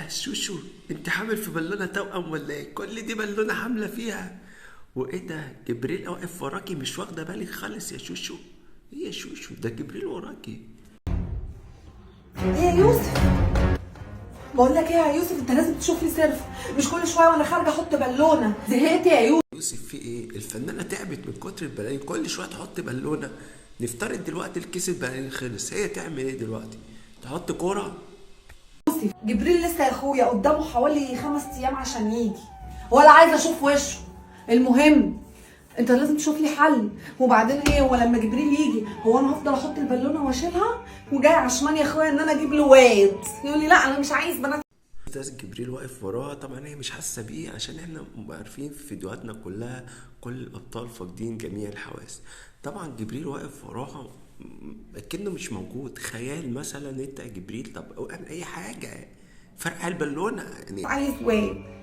ده شوشو؟ انت حامل في بالونه توأم ولا ايه؟ كل دي بالونه حامله فيها. وايه ده؟ جبريل واقف وراكي، مش واخده بالك خالص يا شوشو. ايه يا شوشو ده؟ جبريل وراكي. ايه يا يوسف؟ بقول لك ايه يا يوسف، انت لازم تشوف لي سيرف، مش كل شوية وانا خارجه احط بالونه، زهقت يا يوسف. يوسف في ايه؟ الفنانة تعبت من كتر البلالين، كل شوية تحط بالونه. نفترض دلوقتي الكيس البلالين خلص، هي تعمل ايه دلوقتي؟ تحط كورة؟ جبريل لسه يا اخويا قدامه حوالي 5 ايام عشان يجي، ولا عايزه اشوف وشه. المهم انت لازم تشوف لي حل. وبعدين ايه هو لما جبريل يجي، هو انا هفضل احط البالونة واشيلها؟ وجاي عشمان يا اخويا ان انا اجيب له واد، يقول لي لا انا مش عايز بنات. استاذ جبريل واقف وراها، طبعا هي مش حاسه بيه عشان احنا عارفين في فيديوهاتنا كلها كل الابطال فاقدين جميع الحواس. طبعا جبريل واقف وراها كأنه مش موجود، خيال مثلا. انت يا جبريل طب اعمل اي حاجة، فرقع البالونة يعني. عايز واد.